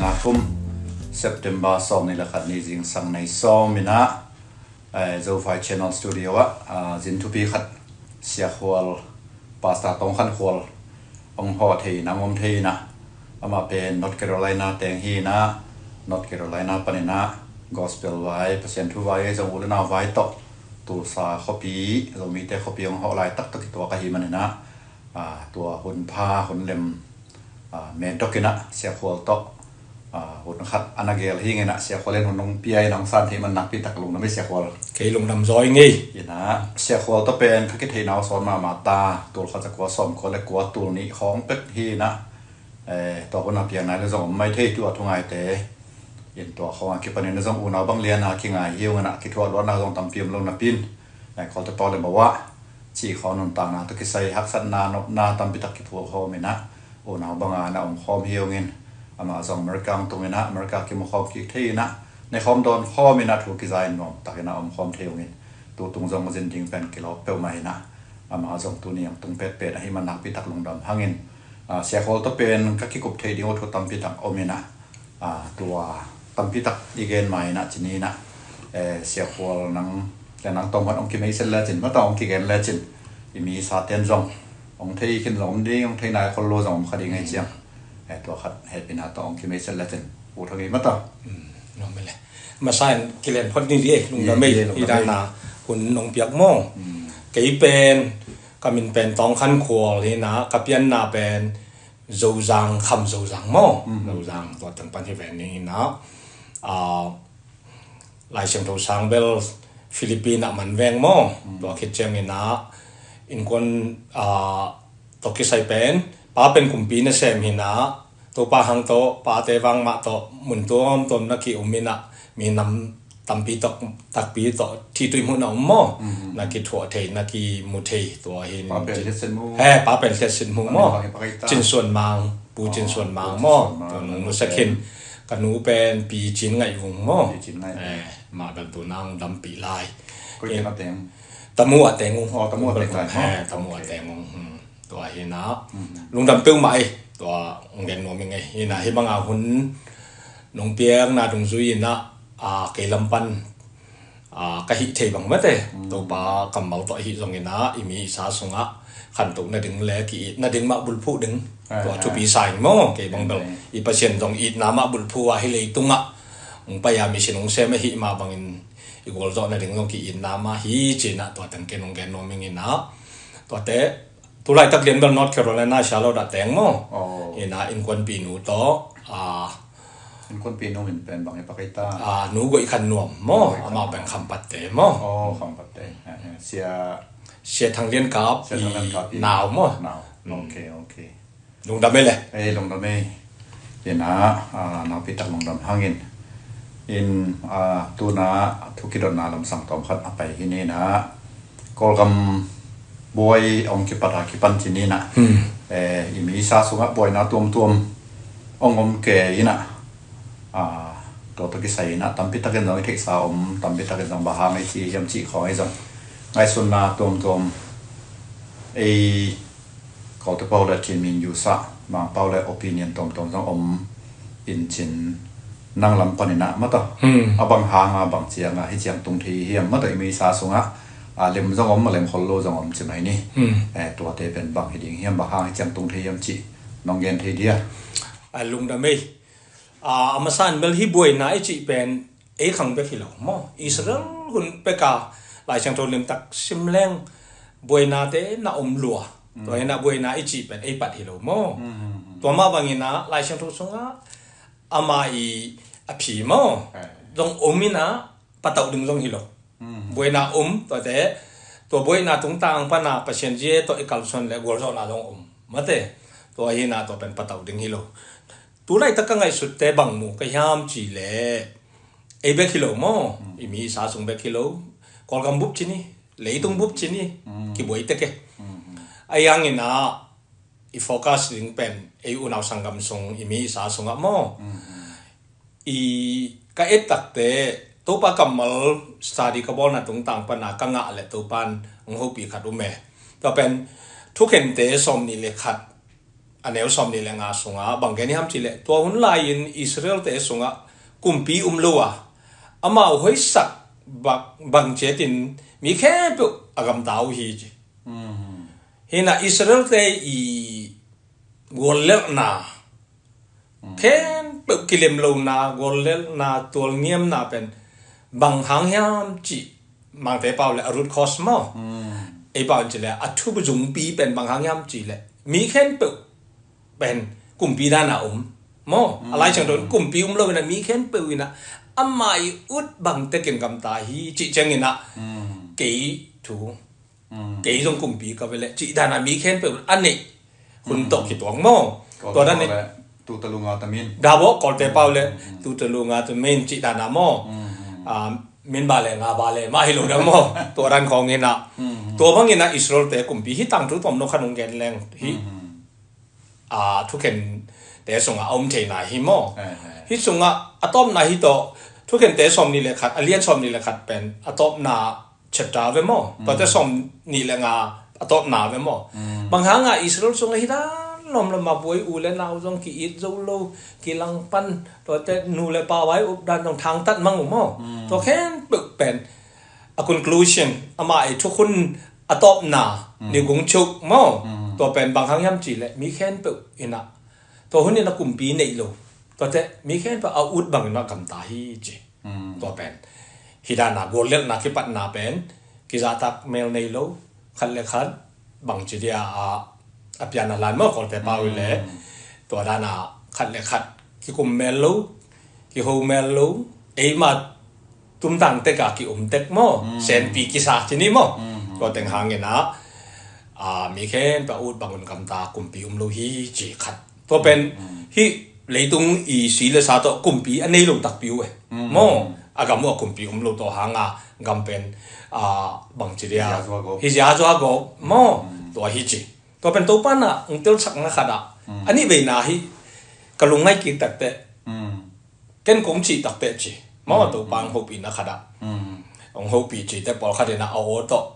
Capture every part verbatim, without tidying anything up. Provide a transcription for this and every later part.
Nga kum September sawm ni le khat ni zingsang nei sawm inah, eh, Zophai Channel Studio ah, ah, zin thupi khat Sia Khual, Pastor Tawng Khan Khual hong hawh thei inah, hong om thei inah, amah pen North Carolina teng hi inah, North Carolina pan inah gospel vai, Pasian thu vai, ei zong u le nau vai tawh Tulsa khuapi, Zomite khuapi hong hawh laitak tawh kituak ahi man inah, ah, tua hun pha, hun lem, ah, mendok inah Sia Khual tawh, ah, hun khat a na gel hi ing inah, Sia Khual in hun hong pia inah hong san thei man nakpi tak lungdam ei Sia Khual. Kei lungdam zaw ing ei. Inah Sia Khual tawh pen ka kitheihna uh sawt mahmah ta, tul khat za kua sawm kua le kua, tul nih khawng pek hi inah, eh, tua hun a piang nai le zong om mai thei, tua thu ngaite in tua khawng a kipan inah zong unau bang lian a kingai hi ung inah, kithuah luatna zong tampi om lo napi in, eh, Kawlte pau le mo ah cih khawng nuntakna tawh kisai haksatna, nopna tampi tak kiphuh khawm inah, unau bang a na om khawm hi ung in, amah zong America hong tung inah, America kimu khawm kik thei inah, ne khawm dawn khawm inah, thu kiza in nuam tak inah om khawm thei ung in, tu tung zong zin ding pen kilawp peuhmah inah, amah zong tuni hong tung petpet ahi man nakpi tak lungdam hang in, ah, Sia Khual tawh pen ka kikup theih ding uh thu tampi tak om inah, ah, tua tampi tak i gen ma inah, ci ni inah, eh, Sia Khual nang le nang tawm khat hong kimeiset lecin, mata hong kigen lecin, i mi sa ten zong hong thei khin zong om ding, hong thei nai khol lo zong om kha ding ei ciang, eh, tua khat hehpihna tawh hong kimeiset lecin, u thang ei mata. Hmm, nuam ei le. Masa in kilen phot ni di ei, lungdam ei, i dan a hun hong piak maw. Hmm. Kei pen, ka min pen Tawng Khan Khual hi inah, ka pianna pen Zozang, Kham Zozang maw. Hmm. Zozang, tua teng pan hi ve ni inah, ah, Lai Siangtho sang bel Philippine ah man veng maw. Hmm. Tua khit ciang inah innkuan, ah, tawh kisai pen, pa pen kumpi nasem hi inah, Topa hang tawh pate vang mah tawh mun tuamtuam na ki-um inah, minam tampi tawh, takpi tawh thitui muh na om maw. Mhm. Na kithuah thei, na kimu thei, tua hi in. Pa pen Lian Sian Mu. He, pa pen Lian Sian Mu maw. Cin Suan Mang, Pu Cin Suan Mang maw. Pu Cin Suan Mang. Tua nung nusia khin, ka nu pen Pi Cin Ngaih Vung maw. Pi Cin Ngaih Vung. Eh, mah bel tu nang dampih lai. Koi teng a teng? Tamu a teng ung. Oh, Tamu a teng lai maw. He, Tamu a teng ung. Hmm. Tua hi inah, lungdam peuhmah ei, tua hong gen nuam ing ei. Hi inah, hih bang a hun nong piakna dungzui inah, ah, kei lam pan, ah, ka hih thei bang mate, Topa kammal tawh ahi zong inah, i mi i sa sungah khantoh nading le ki-it nading mah bulphuh ding. Ah, tua thupi sa ing maw, kei bang bel. I Pasian zong itna mah bulphuh a, hih leitungah hong pai a, mission hong sem ahih mah bangin i gualzawh nading zong ki-itna mah hi, ci inah tua teng ken hong gen nuam ing inah. Tuate, tu laitak lian bel North Carolina, Charlotte ah teng maw. Oh. Inah innkuanpihnu tawh, ah, innkuanpihnu min pen bang hi, Pa Kei Ta? Ah, Nu Goih Khan Nuam maw. Amah pen Khampatte maw. Oh, Khampatte. Eh, eh. Sia, Sia Thang Lian Kap. Sia Thang Lian Kap i nau maw. Nau. Hmm. Ok, ok. Lungdam ei le. Eh, lungdam ei. Inah, ah, nakpi tak lungdam hang in. In, ah, tu inah thu kidotna lamsang tawm khat a pai hi ni inah, Kawlgam buai hong kipat a kipan, ci ni inah. Hmm. Eh, i mi i sa sungah buaina tuamtuam hong om kei inah, ah, tua tawh kisai inah tampi takin zong i theihsa om, tampi takin zong bang hang ei ci hiam cih khawng ei zong ngaihsutna tuamtuam, ei Kawlte pau le Chin Min Yu Sa, Mang pau le opinion tuamtuam zong om in cin, nang lam pan inah mata. Hmm. A bang hang a, bang ciang a hih ciang tung thei hiam mata, i mi i sa sungah, ah, lem zong om, a lem khol lo zong om ci mai ni. Hmm. Eh, tuate pen bang hi ding hiam, bang hang hih ciang tung thei hiam cih nong gen thei dia? Ah, lungdam ei. Ah, a masa in bel hih buaina i cih pen ei khang bek hi lo maw. Israel hun pek a Lai Siangtho limtak sim leng buainate na om lua. Mm. Tua hi inah buaina i cih pen ei pat hi lo maw. Mm, mm, mm. Tua mah bang inah Lai Siangtho sungah ama i a phi maw. Eh. Zong om inah patauh ding zong hi lo. Mm. Buaina om, tuate, tua buaina tungtang pan a Pasian zi tawh i kalsuan le gualzawhna zong om mate. Tua hi inah tua pen patauh ding hi lo. Tu laitak ka ngaihsutte bang mu ka hiam cih leh, ei bek hi lo maw. Mm. I mi i sa sung bek hi lo. Kawlgam bup ci ni, leitung bup ci ni, mm, kibuai tek e. Mm, mm. Ahi hangin ah, i focus ding pen ei unau sanggam sung, i mi i sa sungah maw. Mm, mm. I ka et takte, Topa kammal study ka bawlna tungtang pan a ka ngah le Topa in hong hopih khat um e. Tua pen, Thukhente sawm nih le khat, a neu sawm nih le nga sungah bang gen hiam cihleh, tua hun lai-in Israel-te sungah kumpi um lo a, amau hoihsak bang, bang ciatin mi khempeuh a gamta uh hi ci. Hi-in ah Israel-te i guallelhna khempeuh, kilemlohna, guallelhna, tualniamna pen bang hang hiam cih, Mangte pau le a root cause maw? Ei pau in cihleh a thuzungpi pen bang hang hiam cihleh mi khempeuh pen kumpi dan a um maw? A Lai Siangtho in kumpi um lo-in ah mi khempeuh in ah amah i ut bang tekin gamta hi cih ciangin ah kei thu, kei zong kumpi ka ve leh cih dan a mi khempeuh a neih hun tawh kituak maw? Tua dan in, Deuteronomy, Deuteronomy, Kawlte pau le Deuteronomy cih dan a maw? Min ba le nga ba le mah hi lo dan maw? Tua dan khawng in ah, tua bangin ah Israel-te kumpi hi. Tangthu tawmno khat hong gen leng hi. A thukhente sungah a um theihna hi maw? Hih sungah a tawpna hi tawh, thukhente sawm nih le khat, a lian sawm nih le khat pen a tawpna chapter ve maw? Tuate sawm nih le nga a tawpna ve maw? Bang hanga Israel sungah hi dan lawmlawm a buai, u le nau zong ki-it zo lo, kilangpan, tuate nu le pa vai up dan zong thangtat mang uh maw? Tua khempeuh pen a conclusion, amah i thukhun a tawpna, ni gung chuk maw? Tua pen bang hang hiam cihleh mi khempeuh in ah tua hun in a kumpi neih lo, tuate mi khempeuh a ut bangin a gamta hi ci. Tua pen hi dan a guallelhna kipatna pen kizahtak mel nei lo, khat le khat bangci dia a, a pian a lan maw, Kawlte pau i le tua dan a khat le khat kikum mel lo, kiho mel lo, eima tumtang tek a ki-um tek maw? Senpi kisa ci ni maw? Tua teng hangin ah, a, mi khempeuh a ut bangun gamta kumpi um lo hi ci khat. Tua pen hih leitung i si le sa tawh kumpi a nei lo takpi uh e maw? A gam uh a kumpi um lo, tua hanga gam pen, a, bangci dia hi zia zua gawp maw? Tua hi ci. Tua pen Topa in ah hong telsakna khat ah, a nih veina hi. Ka lungngaih kik takteh, ken kong cih takteh ci maw, Topa hong hopihna khat ah, hong hopih cih teh pawlkhat in ah a aw tawh,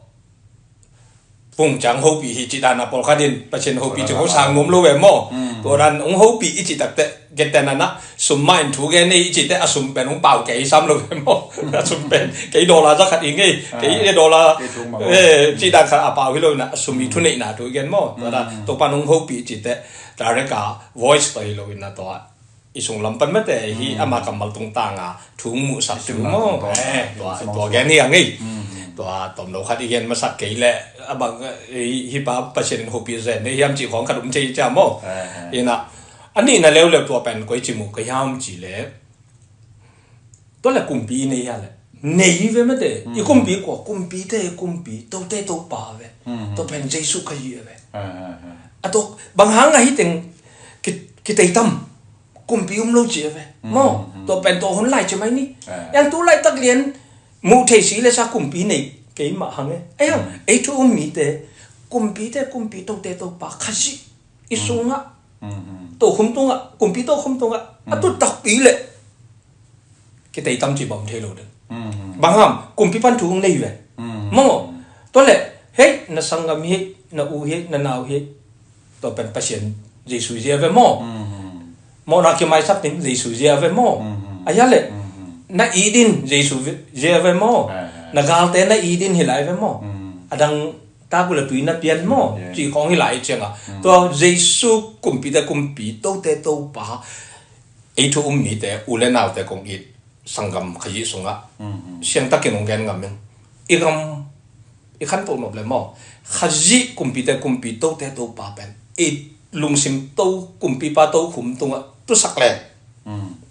pung ciang hopih hi cih dan a, pawlkhat in Pasian hopih cih hong sang nuam lo ve maw? Tua dan hong hopih i cih takteh, gentehna in ah sum mah in thu gen ei i cih teh, a sum pen hong pau kei sam lo ve maw? A sum pen kei dollar za khat hi ngei, kei dollar, eh, cih dan khat a pau hi lo in ah, a sum i thuneihna thu i gen maw? Tua dan Topa in hong hopih cih teh direct a voice tawh hi lo in ah, tua i sunglam pan mate hi, ama kammal tungtang a thu hong muhsak thu maw? Tua gen hi a ngei. Tua tawmno khat i gen masak kei leh, a bang, eh, hih pa Pasian in hopih zen dei hiam cih khawng khat um thei cia maw? Hi-in ah, a nihna leuleu tua pen koi ci muh ka hiam cih leh, tua le kumpi i nei a le, nei ve mate. I kumpi kua? Kumpite kumpi, tote Topa ve. Tua pen Jesu Khazih a ve. A tua bang hanga hih teng ki, kiteitam, kumpi um lo ci a ve maw? Tua pen tua hun lai ci mai ni. Yang tu laitak lian muh thei si le sa kumpi nei kei mah hang e. Ai hang, ei thu um mite, kumpite kumpi, tote Topa Khazih i sungah, tokhum tungah, kumpi tokhum tungah a tut takpi leh kiteitam ci bawm thei lo ding. Bang hang, kumpi pan thu hong nei ve maw? Tua le, hei, na sanggam hi, na u hi, na nau hi, tua pen Pasian Jesu zia ve maw? Mawhna kimaisak ding Jesu zia ve maw? A hia le, na it in Jesu zia ve maw? Na galte na it in hi lai ve maw? A dang tak uh le tui na pian maw? Cih khawng hi lai ciangah, tua Jesu kumpite kumpi, tote Topa, ei thu um mite, u le naute kong it, sanggam Khazih sungah siangtakin hong gen ngam ing. I gam, i khantoh nop le maw, Khazih kumpite kumpi, tote Topa pen i lungsim to, kumpipa tokhum tungah tusak le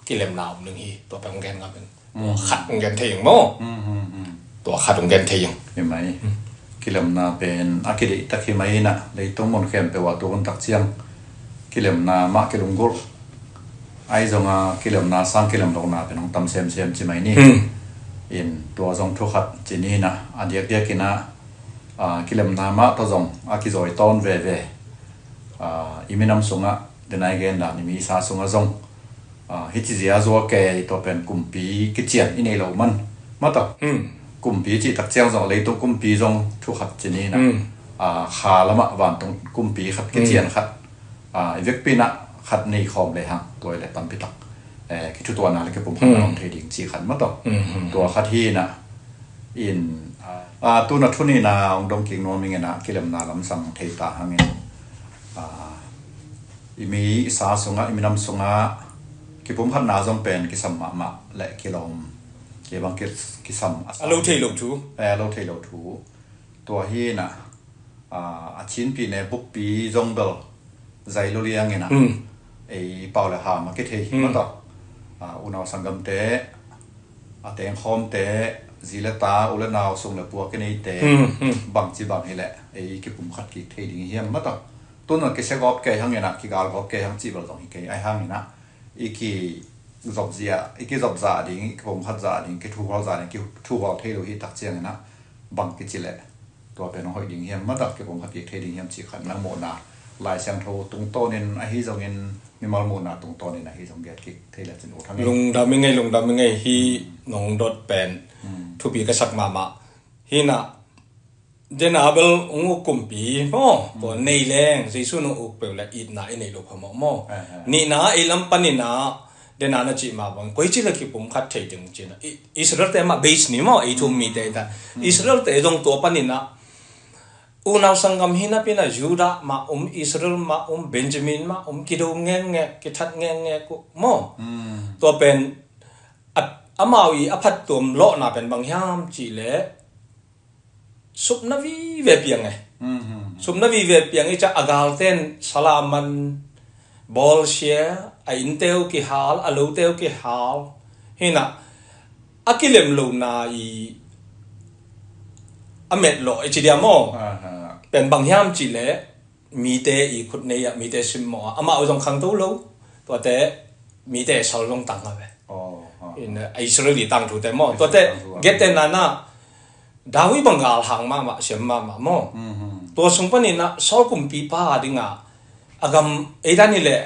kilemna om ding hi. Tua pen hong gen ngam ing. Tua khat hong gen thei ing maw? Tua khat hong gen thei ing. Hi mai. Kilemna pen a kideihtak hi mai in ah, leitung mun khempeuh ah tu hun tak ciang kilemna mah kilunggulh. Ahi zongah kilemna sang kilem lohna pen hong tam semsem ci mai ni. In tua zong thu khat ci ni in ah, a diakdiakin ah, a, kilemna mah tawh zong a kizawi tawn veve. A, i minam sungah, denai gen dan i misa sungah zong, a, hih ci zia zua kei, tua pen kumpi kician i nei lo man. Mah tawh kumpi cih tak ciang zong, leitung kumpi zong thu khat ci ni in ah, a, kha lamah vantung kumpi khat kician khat, Ah, i vekpi in ah khat nei khawm lehang tua i le tampi tak, eh, kithutuahna le kipumkhatna om thei ding cih khat mah tawh. Tua khat hi in ah, in, ah, tu na thu nihna hong dong kik nuam ing in ah, kilemna lamsang thei ta hangin, ah, i mi i sa sungah, i minam sungah kipumkhatna zong pen kisam mahmah le kilawm, kei bang ki, kisam a lo thei lo thu. Eh, a lo thei lo thu. Tua hi in ah, ah, a Chin pi ne buppi zong bel zai lo liang in ah, ei pau le ham a kithei hi mah tawh. Ah, unau sanggamte, a tengkhawmte, zi le ta, u le nau, sung le pua kineite, bangci bang hi leh ei kipumkhat kik thei ding hi hiam mah tawh. Tu na kisia gawp kei hang in ah, kigal gawp kei hang cih bel zong hi kei, ahi hang in ah i kizopzia, i kizopzah ding, i kipumkhatzah ding, kithuhualzah ding, kithuhual thei lo hi tak ciang in ah bang kici leh tua pen hong hoih ding hiam, mah tak kipumkhat kik thei ding hiam cih khat nang muhna, Lai Siangtho tungtawnin ahi zongin, mimal muhna tungtawnin ahi zong giat kik thei le cin ut hang e. Lungdam i ngei, lungdam i ngei, hi nong dot pen thupi ka sak mahmah. Hi in ah, den a bel hong uk kumpi maw, tua nei leng Jesu nong uk peuh le itna i neih loh phamawh maw. Nihna ei lam panin ah, den a na cih mah bang, koici le kipumkhat thei ding cin ah, Israel te mah base ni maw, ei thu um mite ta. Israel te zong tua panin ah, unau sanggam hi napi in ah, Judah mah um, Israel mah um, Benjamin mah um, kido ngekngek, kithat ngekngek uh maw. Tua pen, a, amau i a phattuam lawhna pen bang hiam cih leh, supna vive piang e. Supna vive piang i cih a, galten salaman bawlsia, a innte uh kihal, a lote uh kihal. Hi in ah, a kilem lohna i a metlawh i ci dia maw. Pen bang hiam cih leh, mite i khut nei ah, mite simmawh ah, amau zong khangto lo. Tuate mite Saul zong tang a ve. Israel i tangthute maw. Tuate gette nana, David bang galhang mahmah, siam mahmah maw. Tua sung panin ah Saul kumpipa ding a, a gam ei dan hi leh,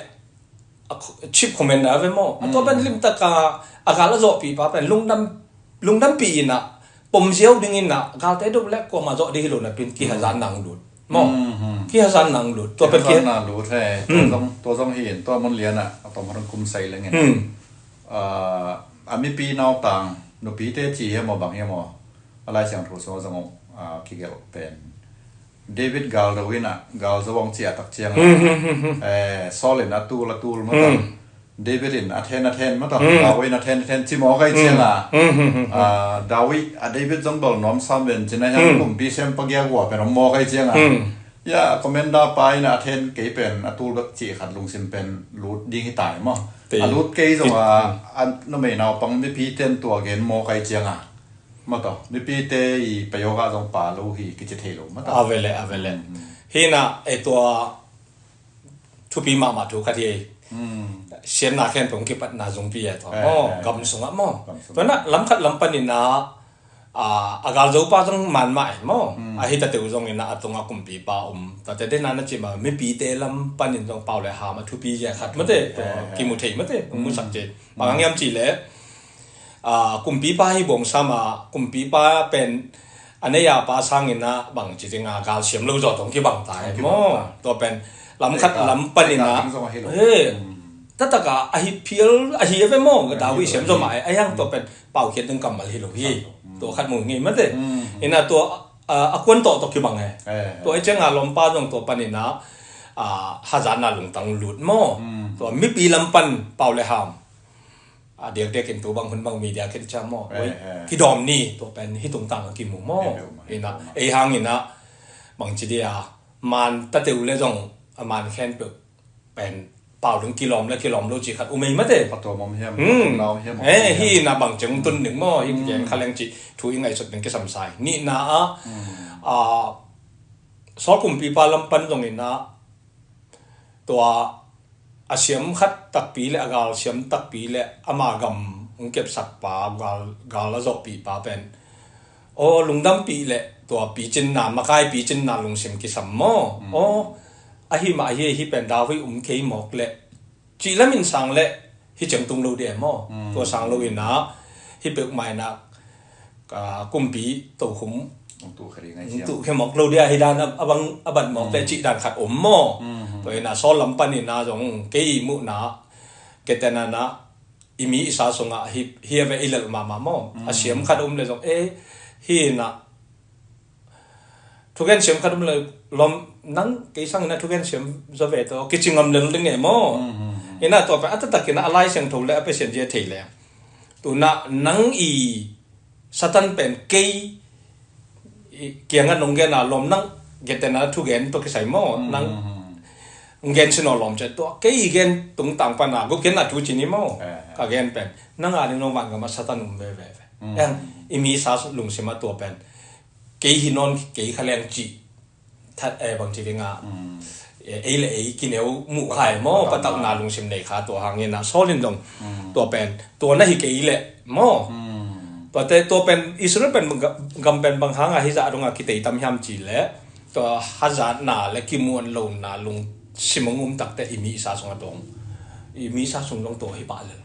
a chief commander a ve maw. A tua pen limtak a, a gal a zawhpihpa pen lungdam, lungdampih in ah, pom ziau ding in ah, galte do le kuamah zawh ding hi lo napi in kihazatna hong lut maw. Kihazatna hong lut. Tua pen kihazatna lut he. Tua zong, tua zong hi in, tua mun lian ah a tom hong kum sai leng in ah, a mipi nautang, nupite ci hiam aw, bang hiam aw, a Lai Siangtho sungah zong, ah, kigelh pen, David gal do in ah, gal zo hong ciah tak ciang ah, eh, Saul in a tul a tul mah tawh, David in a then a then mah tawh, David in a then a then ci mawk ai ciang ah, ah, David, a David zong bel nuam sam ven cin a, hiang kumpi sempa giagua pen om mawk ai ciang ah, ya, commander pa in a then kei pen a tul bek cih khat lungsim pen lut ding hi tai maw. A lut kei zong a, a numei naupang mipite in tua gen mawk ai ciang ah, mah tawh, mipite i payawk ah zong pa lo hi kici thei lo mah tawh. A vele, a vele. Hi in ah, ei tua thupi mahmah thu khat hi. Siamna khempeuh hong kipatna zungpi e tua maw, gam sungah maw. Tua in ah lam khat lam panin ah, a, a galzopa zong man mah e maw. Ahi tate uh zong in ah, a tungah kumpipa om. Tate den a na ci mah, mipite lam panin zong pau le ham a thupi zia khat mate, tua kimu thei mate, hong musak ci. Bang hang hiam cih leh, a, kumpipa hi buang sam a, kumpipa pen a nei a pa sangin ah bangci ding a, gal siam lo zaw tawh kibang ta e maw. Tua pen lam khat lam panin ah, he, taktak a, ahi phial ahi a ve maw, David siam zaw mah e, ahi hang tua pen paukhiat ding kammal hi lo hi. Tua khat mu ngei mate. In ah tua, a, a kuan tawh tawh kibang e. Tua i ciang a lawmpa zong tua panin ah, a, hazatna lungtang lut maw. Tua mipi lam pan pau le ham a diakdiak in tu bang hun bang media khen cia maw. Kidawm ni, tua pen hih tungtang a kimu maw. In ah ei hang in ah bangci dia, man tate uh le zong a man khempeuh pen pau ding kilawm le kilawm lo cih khat um ei mate. Phattuam om hiam, phattuam nau hiam, eh, hi in ah bang ciang tun ding maw, hi kigen kha leng cih thu i ngaihsut ding kisam sa hi. Nihna ah, a, Saul kumpipa lam pan zong in ah, tua a siam khat takpi le a gal siam takpi le ama gam hong kepsakpa, gal, gal a zawhpihpa pen, aw, lungdampih le tua picinna, makai picinna lungsim kisam maw. Aw, ahi mah ahi, hih pen David um kei mawk le cih lamin sang le hih ciang tung lo dih e maw. Tua sang lo in ah, hih peuhmah in ah, a, kumpi tokhom Hong tuh khia ding ahi ciang. Hong tuh khia mawk lo dia, hi dan a, a bang, a bat mawk te cih dan khat om maw. Tua hi na Saul lam panin a zong kei muhna, kei te na na, i mi i sa sungah hi, hi a ve i lelh mahmah maw. A siam khat om le zong, eh, hi na, thugen siam khat om le lawm nang kei sangin a thugen siam zaw ve tawh kici ngam lel ding e maw. Hi na tua pen a taktakin a Lai Siangtho le a Pasian zia thei le. Tu na nang i Satan pen kei kiangah nong gen a lawm nang, gentehna thugen tawh kisai maw, nang gen sin aw lawm ciah tua kei i gen tungtang pana gupkhiatna thu ci ni maw. Ka gen pen nang a ding nong vangam a Satan um veve ve. Eng i mi sa lungsim a tua pen kei hi nawn kei kha leng cih that, eh, bangci ding a, eh, ei le ei kineu muh khai maw, patauhna lungsim nei kha tua hangin a Saul in zong tua pen tua na hi kei leh maw. Tuate tua pen Israel pen gam, gam pen bang hanga hizah dongah kitei tam hiam ci leh tua hazatna le kimuan lona lungsim a ngum takte i mi i sa sungah dong, i mi i sa sung dong tua hi pah lel.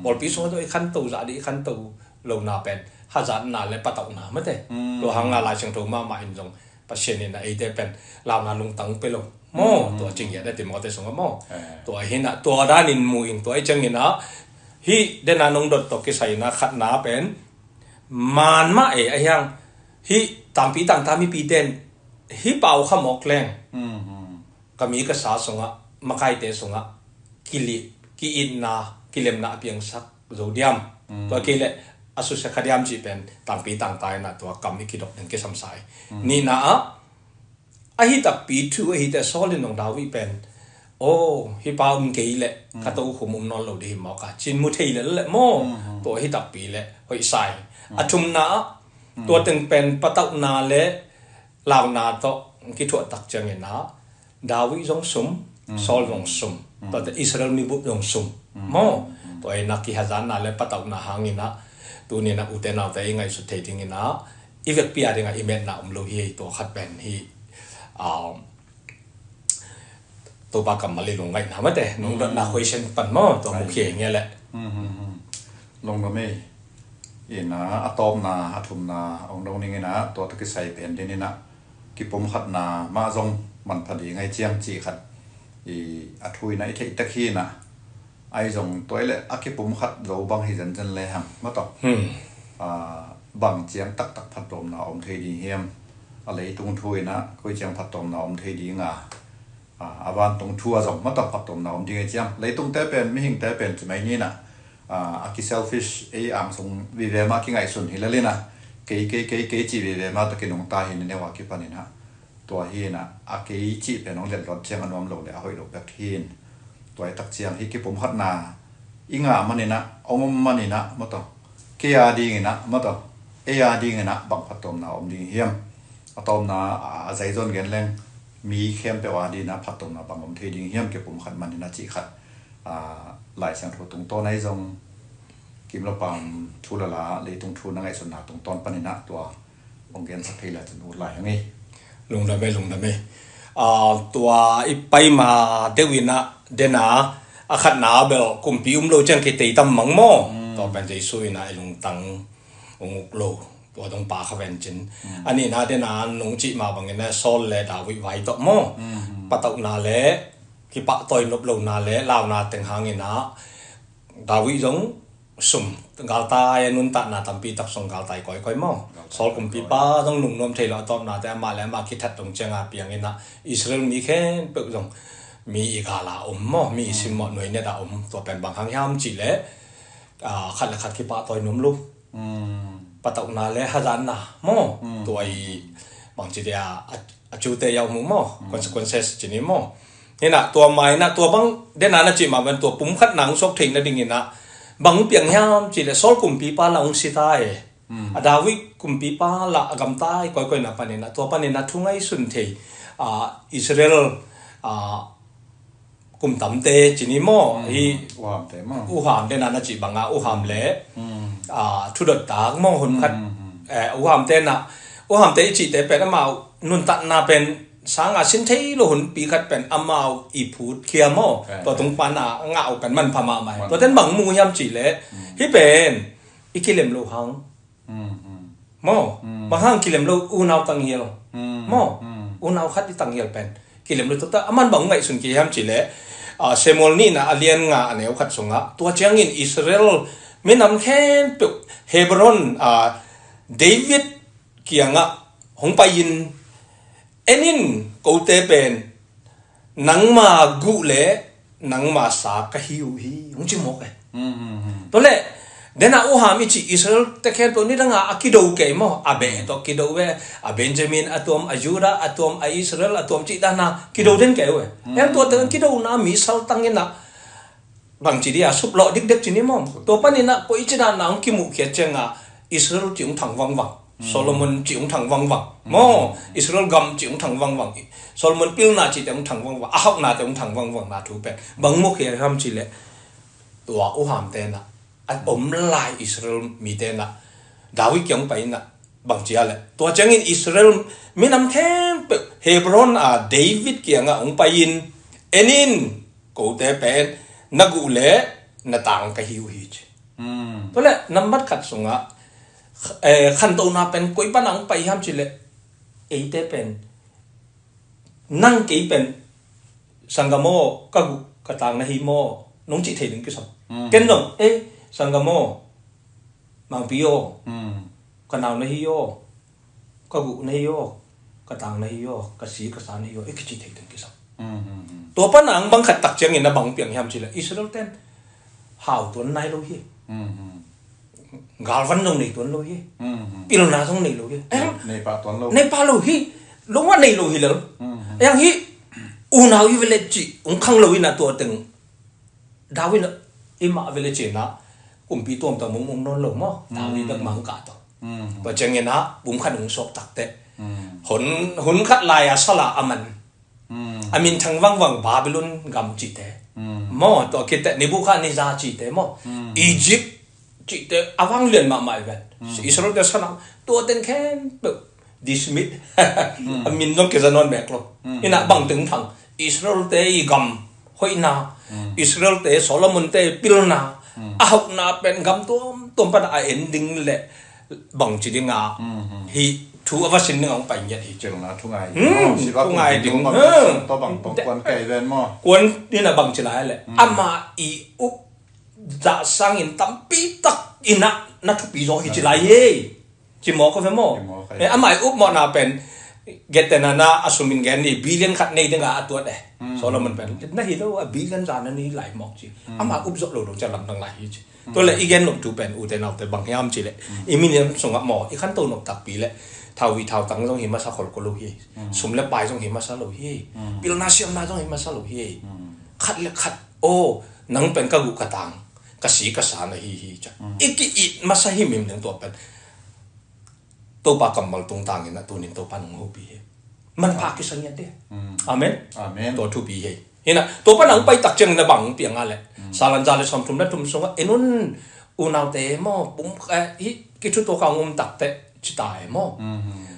Pawlpi sungah tua i khanto zah dih i khanto lona pen hazatna le patauhna mate. Tua hanga Lai Siangtho mahmah in zong Pasian in a eite pen launa lungtang pe lo maw. Tua cing hiat a Timothy sungah maw. Tua hi na tua danin mu in tua i ciangin a hih dena nong dot tawh kisai na khatna pen man mah e a hiang hih tangpi tangta mipi ten hih pau kha mawk leng ka mi ka sa sungah makaite sungah kili, ki-itna, kilemna a piangsak zo diam. Tua kei le a susia kha diam cih pen tangpi tangta in a tua kam i kidok ding kisam sa hi. Nihna ah ahi takpi thu ahi te Saul in nong David pen aw hi pa um kei le ka to khum um nawn lo dih hi mawk a cin mu thei lel le maw. Tua ahi takpi le hoih sa hi. A thumna ah tua teng pen patauhna le launa tawh kithuah tak ciangin a David zong sum, Saul zong sum, tuate Israel mibup zong sum maw. Tua hi na kihazatna le patauhna hangin a tuni na ute naute i ngaihsut thei dingin a i vekpi a dingah i metna om lo hi. Tua khat pen hi, ah, Topa kammal i lungngaihna mate nong dotna khoisen pan maw tua mukhia hi nge le. Lungdam ei. Ina a tawpna a thumna ong dong ning ina tua tawh kisai pen din ina kipum khatna mah zong manpha ding ahi ciang cih khat i a thu ina i theih tek hi ina. Ahi zong tua i le a kipum khat zo bang hi zenzen le hang mataw. Bang ciang taktak phattuamna om thei ding hiam? A leitung thu ina koi ciang phattuamna om thei ding a? A vantung thu a zong mataw phattuamna om ding ahi ciang leitungte pen mihingte pen ci mai ni ina. A ki selfish ei angsung vive mah kingaihsun hi lel ina kei kei kei kei cih vive mah tawh kinungta hi ni neu a kipan ina. Tua hi ina a kei cih pen hong letlawt ciang a nuam lo le a hoih lo bek hi in. Tua i tak ciang hi kipum khatna i ngah man ina ong om man ina mataw. Kei a ding ina mataw. Ei a ding ina bang phattuamna om ding hiam? A tawpna a zai zawn gen leng mi khempeuh a ding ina phattuamna bang om thei ding hiam kipum khat man ina cih khat. Lai Siangtho tungtawn ahi zong kim le pam thu le la leitung thu na ngaihsutna tungtawn pan ina tua hong gensak thei la cin ut lai hang ei. Lungdam ei, lungdam ei. Tua i paima deuh ina dena a khatna bel kumpi um lo ciang kitei tam mang maw. Tua pen Jesu ina i lungtang ong uk lo tua dong pa kha ven cin. A nihna dena nong cih ma bangin a Saul le David vai tawh maw. Patauhna le kipahtawi nop lona le launa teng hangin a David zong sum galtai a nuntakna tampi tak song galtai kawikawi maw. Saul kumpipa zong nungnuam thei lo a tawpnate amah le amah kithat dong cianga piangin a Israel mi khempeuh zong mi i gala om maw, mi i simmawh nuai neta om. Tua pen bang hang hiam cih le khat le khat kipahtawi nuam lo. Patauhna le hazatna maw. Tua i bangci dia a cute yau mu maw, consequences cini maw. Hina tua mai na tua bang dena na cih ma ban tua pum khat nang sok theih nading ina bang piang hiam cih le Saul kumpipa la ong sita e. A David kumpipa la a gamtai koikoi na pan ina tua pan ina thu ngaihsun thei a Israel a kum tamte cini maw. Hi uhamte maw, uhamte na na cih banga uham le a thudot tak maw hun khat. Uhamte na uhamte i cihte pen amau nuntatna pen sanga sin thei lo hunpi khat pen amau i phut khia maw. Tua tung pana ngah uh pen manpha mahmah hi. Tua ten bang mu hiam cih le hi pen i kilem lo hang. Maw, bang hang kilem lo, unau tanghial. Maw, unau khat i tanghial pen kilem lo. Tua ta a man bang ngaihsun kei hiam cih leh, ah, Samuel nihna a lian nga a neu khat sungah, tua ciangin Israel minam khempeuh Hebron, ah, David kiangah hong pai-in, "En in, kote pen nangma guh le nangma sa ka hi uh hi," hong ci mawk e. Tua leh, dena uham i cih Israel te khempeuh nidanga a kido kei maw, a beh tawh kido ve, a Benjamin a tuam, a Judah a tuam, a Israel a tuam cih dana kido den kei uh e. Em, tua teng kidona mi saltang inah bangci dia suplawh dikdek ci ni maw. Tua paninah koi ci dana hong kimuhkhiat cianga Israel ci hong thang vangvang. Solomon ci hong thang vangvang. Maw, Israel gam ci hong thang vangvang. Solomon pilna cite hong thang vangvang. A hauhnate hong thang vangvang na thu pen bang mukhia hiam cih leh, tua uham tenah, a om lai Israel mi tenah, David kiang pai inah, bang cia leh, tua ciangin Israel minam khempeuh Hebron a David kiangah hong pai-in, "En in, kote pen na guh le na tang ka hi uh hi," ci. Tua leh nambat khat sungah, eh, khantona pen koi pana hong pai hiam cih leh, eite pen, nang kei pen, "Sanggam aw, ka guh ka tang na hi maw?" nong cih thei ding kisam. Ken zong, "Ei, sanggam aw, Mangpi aw, ka nau na hi aw, ka guh na hi aw, ka tang na hi aw, ka si ka sa na hi aw," i kici thei teng kisam. Tua pana ang bang khat tak ciangin a bang piang hiam cih leh, Israel ten hau tuan nai lo hi. Galvan zong nei tuan lo hi. Pilna zong nei lo hi. Nei pah tuan lo. Nei pah lo hi. Lo mah nei lo hi lel. Yang hi, unau i vele cih hong khang lo inah tua teng David in, i mah vele cih inah kumpi tuamtuam hong um nawn lo maw. David bek mah hong kah tawh. Tua ciangin ah pum khat hong suak takteh, hun, hun khat lai-a sala a man, a minthang vangvang Babylon gam cihte maw, tua khitteh Nebuchadnezzar cihte maw, Egypt cihte a vanglian mahmah i ven. Israel te sana, tua teng khempeuh dismiss. A min zong kiza nawn mek lo. Inah bang teng thang, Israel te i gam hoihna, Israel te, Solomon te pilna, a hauhna pen gam tuamtuam pana a en ding le bangci dinga hih thu a va sin dinga hong pai ngiat hi. Cilna thu ngai. Thungai ding. Bang tawh bang tong kuan kei ven maw. Kuan inah bangci lai le, amah i up zah sangin tampi tak inah na thupi zaw hi ci lai hi. Ci mawk a ve maw. Amah i up mawhna pen, gentehna na a sumin gen ni, billion khat nei dinga a tuat e. Solomon pen na hi lo, a billion za na ni lai mawk ci. Amah up zawh lo lo cia lamdang lai hi ci. Tua leh i gen nop thu pen, ute naute, bang hiam cih leh, i minam sungah maw, i khanto nop takpi leh, thau hi thau tang zong hi masa khol ko lo hi. Sum le pai zong hi masa lo hi. Pilna siamna zong hi masa lo hi. Khat le khat, "Aw, nang pen ka guh ka tang, ka si ka sa na hi hi," ci-a i ki-it masa himhim ding tua pen. Topa kammal tungtangin a tunin Topa nong hopih hi. Manpha kisa ngiat dih. Amen. Tua thupi hi. Hinah Topa nang pai tak ciangin a bang piang a leh, Salan za le sawmthum le thum sungah, "En un, unaute maw, pum, eh, hi kithutuaka hong um takteh," ci ta e maw.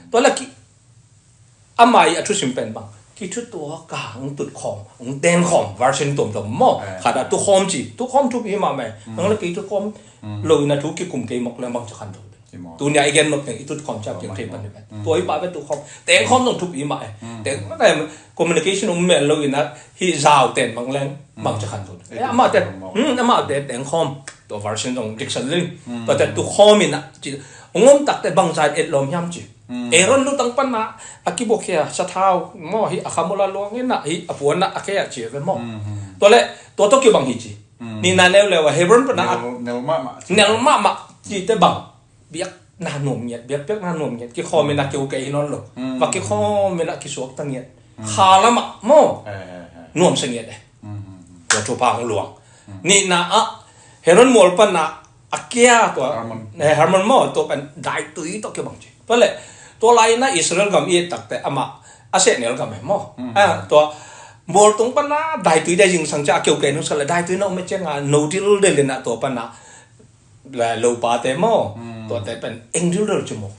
Tua leh ki Amah i a thusim pen bang, kithutuaka hong tutkhawm, hong tenkhawm, version tuamtuam maw. Khat ah tukhawm ci, tukhawm thupi mah mah e. Nang le kei tukhawm lo in a thu kikum kei mawk le bang ci khanto. Tuni a i gen nop teng i tutkhawm ci a piang thei pan hi pen. Tua i pah pen tukhawm, tenkhawm zong thupi mah e. Teng, communication um mel lo in a hih zau ten bang leng bang ci khanto. Amahte, amahte tenkhawm, tua version zong diksan ling. Tuate tukhawm in a ci, hong om takteh bangzah in etlawm hiam ci. Aaron lutang pana a kibuakhia sathau maw, hih a khamul a luang in a, hih a puan a a khe a ci a ve maw. Tua leh tua tawh kibang hi ci. Nihna leuleu a Hebron pana a nel mahmah cihte bang, biakna nuam ngiat, biakpiakna nuam ngiat, kikhawm in a keu kei hi nawn lo. Va kikhawm in a kisuakta ngiat. Kha lamah maw, nuamsa ngiat e. Tua thupha hong luang. Nihna ah Hebron mual pana a kia tua, Hermon maw, tua pen daitui tawh kibang ci. Tua leh tua lai-in a Israel gam i et takteh amah a sehnel gam e maw. Tua mual tung pana daitui dai zingsang ci a, a keu kei nungsa leh daitui na om e cianga no dildel in a tua pana lopate maw, tuate pen eng dildel ci mawk.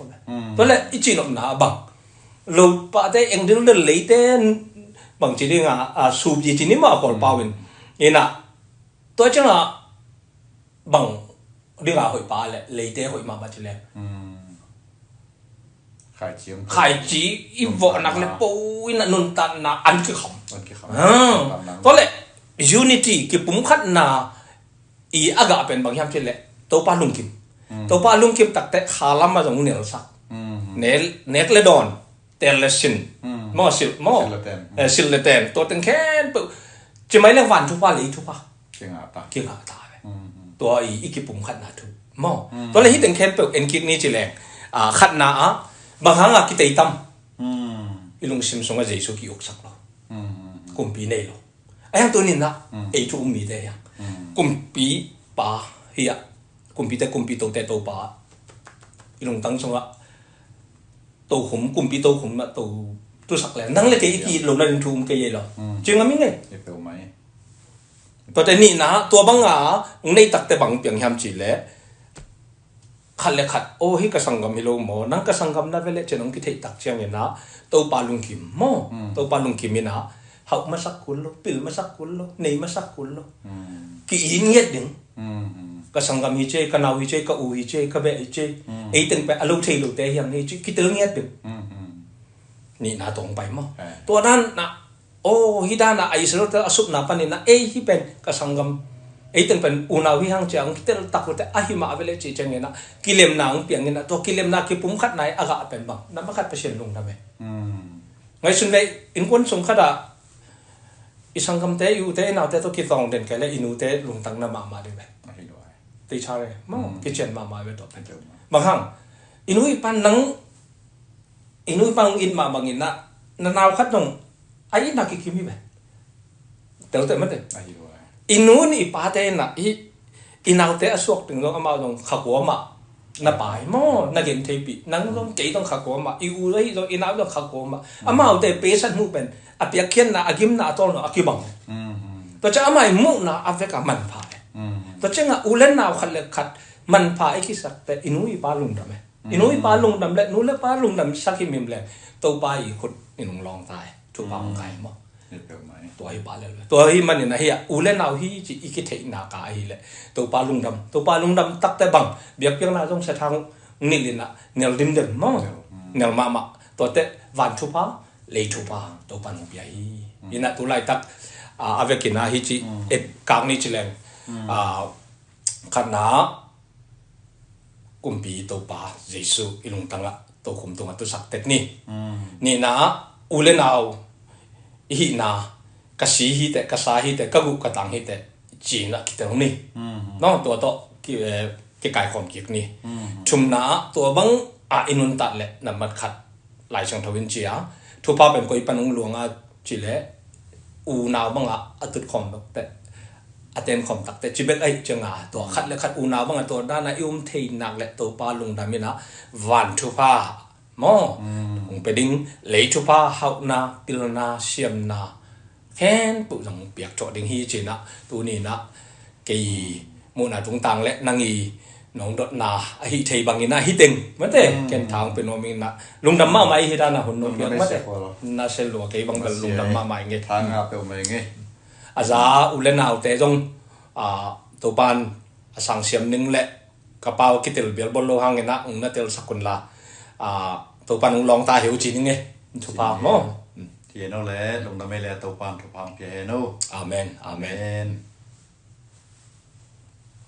Tua leh i cihnopna a bang, lopate eng dildel, leite bang ci dinga a sup ci ni maw, a Kawlpau in. Inah tua cianga bang dinga hoih pa leh, leite hoih mahmah ci leh, Khaici i vawhnak le po in a nuntatna an kikham. Tua le unity, kipumkhatna i a gah pen bang hiam cih leh Topa lungkim. Topa lungkim takte khalam a zong nelsak. Nek le dawn, tel le sin, maw, sil, maw, sil le ten. Tua teng khempeuh ci mai leng van thupha, lei thupha kingah ta ve. Tua i, i kipumkhatna thu, maw. Tua le hi teng khempeuh en kik ni ci leng, khatna ah bang hang a kitei tam? I lungsim sungah Jesu ki-uksak lo. Kumpi nei lo. A hiang tuninah ei thu um mite hiang kumpipa hi-ah, kumpite kumpi, tote Topa, i lungtang sungah tokhum, kumpi tokhum mah to tusak le nang le kei i ki-it lo nading thu um kei ei lo. Cingam i ngei. Tuate nihna tua banga hong nei takte bang piang hiam cih leh khat le khat, aw, hih ka sanggam hi lo maw, nang ka sanggam na ve leh ci-in hong kitheih tak cianginah Topa lungkim maw. Topa lungkim inah hauh masak kul lo, pil masak kul lo, nei masak kul lo. Ki-it ngiat ding. Ka sanggam hi ci ei, ka nau hi ci ei, ka u hi ci ei, ka beh hi ci ei. Ei teng pen a lo thei lote hiang hi ci, kitel ngiat ding. Nihna tawng pai maw. Tua dan na, aw, hih dan a a Israel-te a supna paninah ei hih pen ka sanggam, ei teng pen unau hi hang ci-a hong kitel tak uh teh, ahi mah ve leh cih cianginah kilemna hong pianginah, tua kilemna kipumkhatna i a gah pen bang, na makhat Pasian lungdam e. Ngaihsun ve, innkuan sung khatah i sanggamte, i ute, i naute tawh kitawng den kei leh i nute lungtang na mahmah ding ve. Teichare maw, kician mahmah ve tua pen. Bang hang, i nu i pa nang, i nu i pa hong it mah bangin ah na nau khat dong a itna kikim hi ve. Telte mate. I nu i pate inah i, i naute a suak ding dong amau dong kha kua mah na pai maw, na gen theipih. Nang dong kei dong kha kua mah, i u ahi dong, i nau dong kha kua mah. Amaute pesan hmuh pen a piakkhiatna, a gimna, a tawlna a kibang. Tua ciang amau i muhna a vekah manpha e. Tua ciangah u le nau khat le khat manpha i kisakte i nu i pa lungdam e. I nu i pa lungdam le, nu le pa lungdam sak himhim le Topa i khut in hong lawng ta e. Thupha hong kai maw. Tua hi pah lel ve. Tua hi manin ahi a, u le nau hi ci i kitheihna ka ahi leh Topa lungdam, Topa lungdam takte bang, biakpiakna zong sathang nilh inah nel dimdem maw. Nel mahmah. Tuate van thupha, lei thupha Topa nong pia hi. Inah tu laitak a, a vekin ah hi ci, et kak ni ci leng, khatna kumpi Topa Jesu i lungtangah tokhum tungah tusak tek ni. Nihna ah u le nau i hihna, ka si hi teh, ka sa hi teh, ka guh ka tang hi teh, ci-in ah kitel ni. Tua tawh ki, eh, kikaikhawm kik ni. Thumna ah tua bang ah i nuntat leh nambat khat Lai Siangtho in ci a, thupha pen koi pan hong luang a cih leh unau bangah a tutkhawm takte, a tenkhawm takte ci bek ahih ciangah, tua khat le khat unau bangah tua danah i um thei nak leh Topa lungdam inah van thupha maw, hong pia ding, lei thupha, hauhna, pilna, siamna khempeuh zong piak thawh ding hi ci-in ah, tuni inah kei muhna tungtang le nang i nong dotna ahi thei bangin ah hi teng mate, ken tha hong pia nuam inah lungdam mahmah i hi dan a hun nong piak mate. Na se lua, kei bang bel lungdam mahmah i ngei. A za u le naute zong, a, Topan a sangsiam ning le ka pau kitel bialbawl lo hangin ah hong na telsak un la, a, Topan hong lawng ta hi uh ci ning e. Thupha maw. Ci hen aw le, lungdam ei le, Topan thupha hong pia hen aw. Amen, amen.